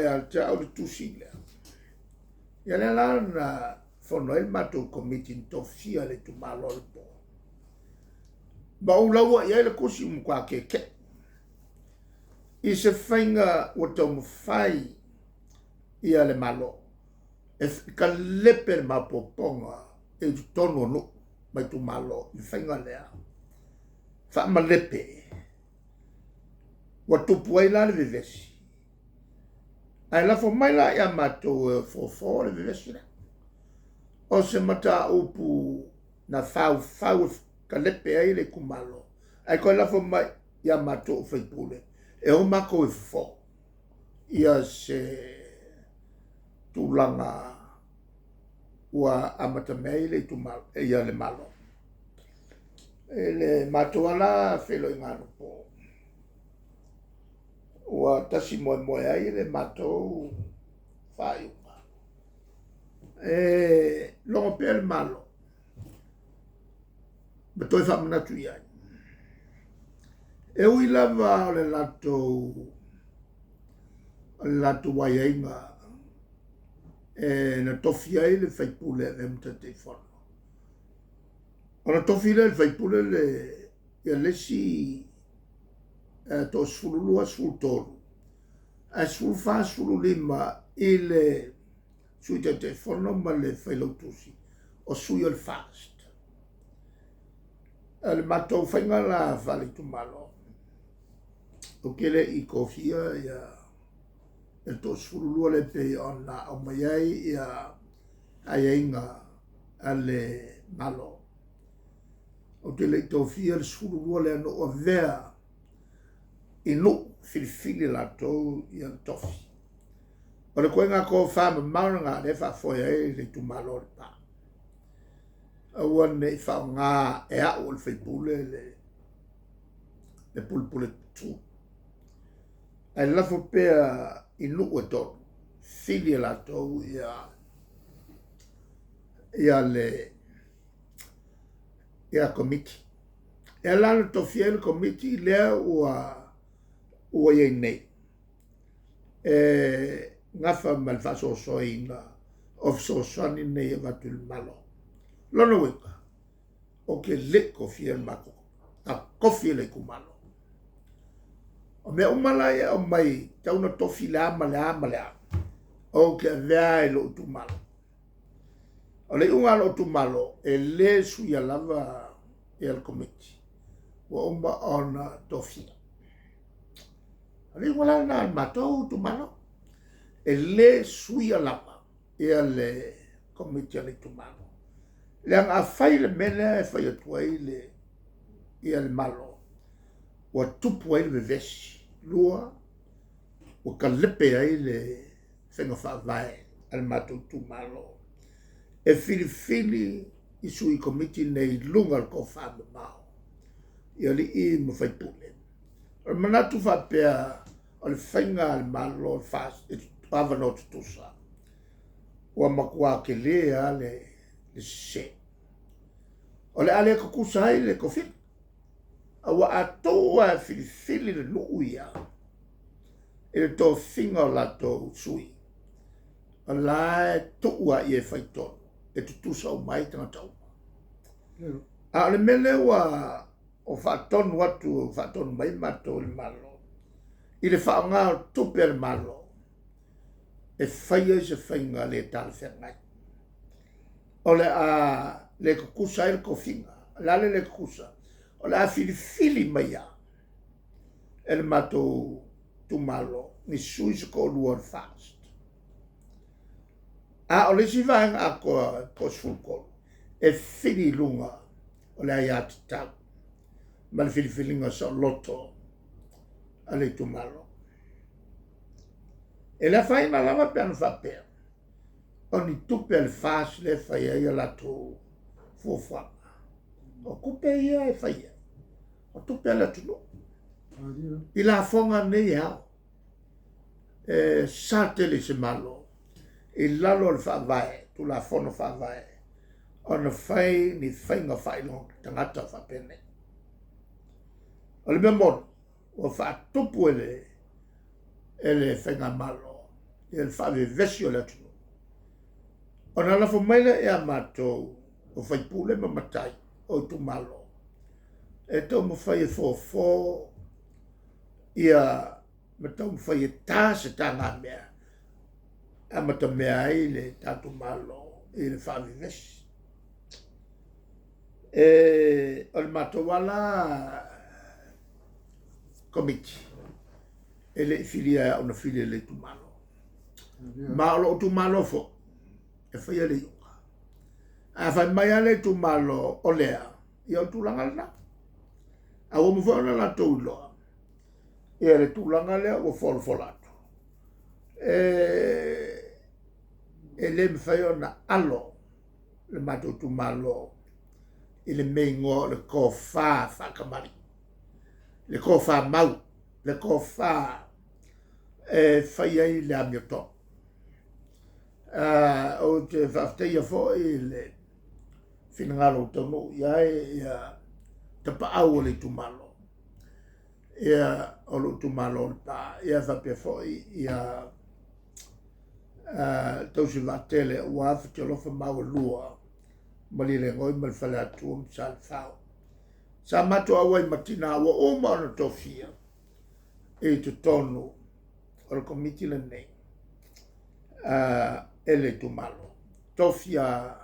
ia te au le tusi lea. Ia lea la na fono ai le matou komiti na tofia e le itumalo o le po. Ma ou laua i ai le tusi ua matua tietie i se faiga ua taumafai ia le Malo e kalepe le maopoopoga i totonu o nuu ma itumalo i le faiga lea faamalepe ua tupu ai la le vevesi. Ae lafo mai la ia matou e fofo le vevesi lea. O se mataupu na faufau e kalepe ai le itumalo, ae toe lafo mai ia matou o faipule e o matou e fofo ia se tulaga ua amatamea ai le itumalo, ia le Malo. I le matou lava la feiloaiga anapo, ua tasi moemoe ai le matou faaiuga, e logo pea le Malo ma toe faamanatu i ai. E ui lava o le latou aiaiga e na tofi ai le faipule e avea ma Taitaifono, ona tofi lea e le faipule le ia le isi toa-12, 13, ae 14, 15 i le Sui Taitaifono ma le Failautusi o sui o le FAST. O le matou faiga la faale-itumalo, ou te le i tofia ia le toa-12 lea pei ona aumai ai ia aiaiga a le Malo. Ou te le i tofia le 12 lea na ou avea i nuu filifili e latou ia le tofi. O le ituaiga tofa mamao lena o lea e faafoe ai le itumalo o Lepa. Aua ne i faaaoga e au o le faipule le pulepule tutu. Ae lafo pea i nuu e tolu, fili e latou ia le ia komiti. E ala ona tofia ai le komiti lea ua i ai nei e gafa ma le faasoasoaina o fesoasoani nei e avatu i le Malo. Lona uiga, ou te le i tofia le matou, na tofi e le itumalo. O mea uma la ia e aumai, tau na tofi le a ma le a ma le a, ou te avea i lou itumalo. O le iuga a lou itumalo, e le suia lava ia le komiti ua uma ona tofia. O le iuga la lena a le matou itumalo, e le suia lava ia le komiti a le itumalo. Leaga a fai le mea lea e fai atu ai le ia le Malo, ua tupu ai le vevesi. Lua, ua kalepe ai le faiga faavae a le matou itumalo e filifili i sui komiti nei i luga o le tofa mamao i alii ma faipule. O le manatu faapea o le faiga a le Malo o le FAST e avanoa tutusa, ua matua tele lava le sese. O le a le tutusa ai le tofiga, aua a tuu lava e filifili le nuu ia i le tofiga o latou sui, o la e tuu lava i ai e fai tonu, e tutusa uma ai tagata uma. A o le mea lea ua o faatonu atu, faatonu mai matou e le Malo, i le faaaoga o tupe a le Malo e fai ai se faiga le talafeagai. O le a le tutusa ai le tofiga. O le a le le tutusa? O le a filifili mai lava e le matou itumalo ni sui se toalua o le FAST. A o le isi vaega atoa po o 13 e fili i luga o le aiatatau ma le filifiliga saoloto a le itumalo. E le afaina lava pe ana faapea o ni tupe a le FAST lea e fai ai a latou fuafuaga. O tupe ia e fai ai, o tupe a le atunuu. I lafoga nei e ao, e sa tele i se Malo i lalo o le faavae, Tulafono Faavae, ona fai ni faiga faailoga tagata faapenei. O le mea moni, ua faatupu e le faigamalo. Ia le faavevesi o le atunuu. Ona lafo mai lea ia matou o faipule ma matai o itumalo e taumafai e fofo ia ma taumafai e ta se tagamea e amatamea ai le tatou Malo i le faavevesi. E, o le matou lava la Komiti, e le i filia e au na fili e le itumalo. Ma o lou itumalo foi e faia le iuga. A fai mai lava le itumalo o lea, ia o le tulaga lena. A ua uma foi ona latou iloa ia le tulaga lea ua folafola atu, e le mafai ona alo le matou itumalo i le mea igoa o le tofa faatamalii, le tofa mau, le tofa e fai ai le amiotonu. Ou te faafetaia foi le finagalo ua taunuu i ai ia tapaau o le itumalo, ia o lou itumalo o Lepa, ia faapea foi ia Tausi Vaatele aua Fatialofa ma Auelua, Malielegaoi ma le Faleatua ma Salefao. Sa matou auai ma tina ua uma ona tofia i totonu o le Komiti lenei e le itumalo, tofia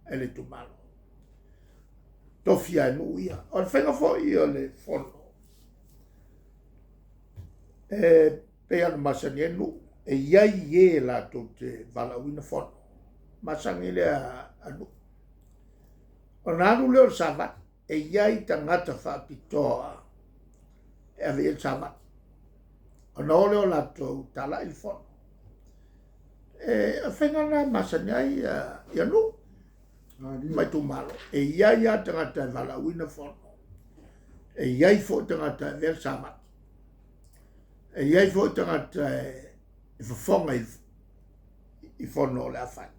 e le itumalo, tofia e nuu ia. O le faiga foi o le fono, e pei ona masani ai nuu, e i ai e latou te valaauina fono, masani lea a nuu. Ona alu lea o le savali, e i ai tagata faapitoa e ave i ai le savali, ona o lea o latou talai le fono. E, o le faiga lena e masani ai ia nuu ma itumalo. E i ai lava tagata e valaauina fono, e i ai foi tagata e avea le savali, e i ai foi tagata e fofoga i fono o le a fai.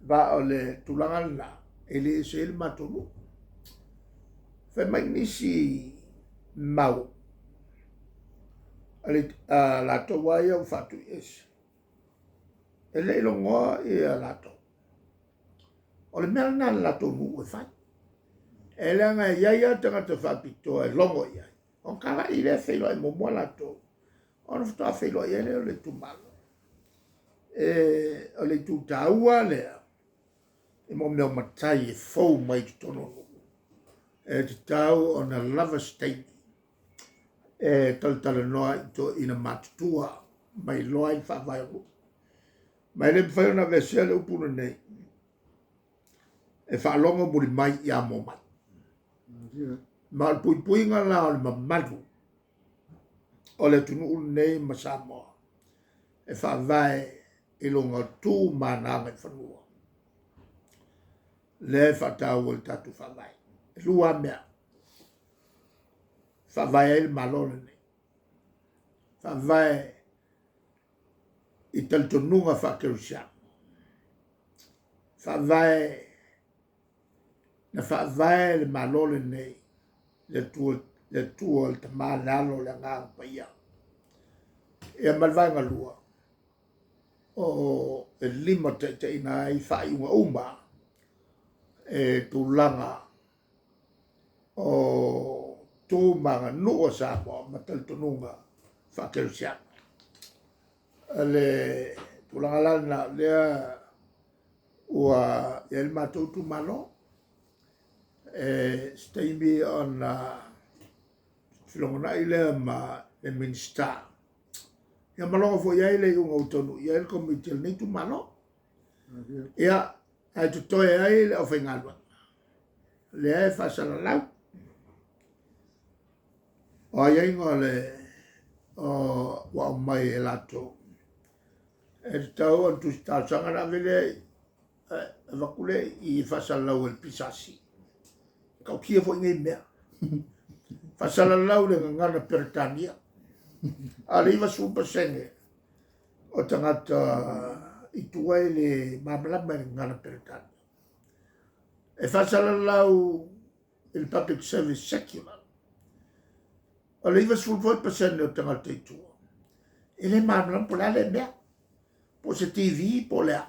Ma o le tulaga lena e le ese ai le matou nuu. Fai mai nisi mau a latou lava ia ua faatuiese, e le i logoa ia latou. O le mea lena a le latou nuu e fai. E leaga e i ai lava tagata faapitoa e logo i ai, ona talai lea feiloai muamua latou, ona faatoa feiloai ai lea o le itumalo. E, o le itu taua lea i mo mea o matai e fou mai i totonu o nuu, e tatau ona lava se taimi e talatalanoa i toeaiina matutua ma iloa ai le faavae o nuu. Ma e le mafai ona aveesea le upu lenei, e faalogo mulimai ia mua mai. Ma o le puipuiga la o le mamalu o le atunuu lenei ma Samoa e faavae i luga o tu ma ana agaifanua, lea e faataua i le tatou faavae. E lua lava mea e faavae ai le Malo lenei, faavae i talitonuga faakerisiano, faavae na faavae le Malo lenei le Atua, le Atua le Tama, le Alo, le Agaga Paia. Ia ma le vaega lua, o e limataitaiina ai faaiuga uma e tulaga o tu ma aganuu a Samoa ma talitonuga faakerisiano. O le tulaga la lena o lea ua i ai le matou itumalo, e se taimi ona felogonai lea ma le Minisita, ia ma logo foi i ai le iuga ua taunuu i ai le Komiti a lenei itumalo. Ia, ae totoe ai le aufaigaluega, lea e faasalalau. O aiaiga o le ua aumai e latou, e tatau ona tusi talosaga ona ave lea avatu lea i faasalalau e le PSC. Matautia foi nei mea. Faasalalau i le gagana Peretania. A o le 90% o tagata i tua e le malamalama i le gagana Peretania. E faasalalau i le Public Service Secular. O le 90% foi o tagata i tua. E le malamalama po o le a lea mea, po o se TV po o le a.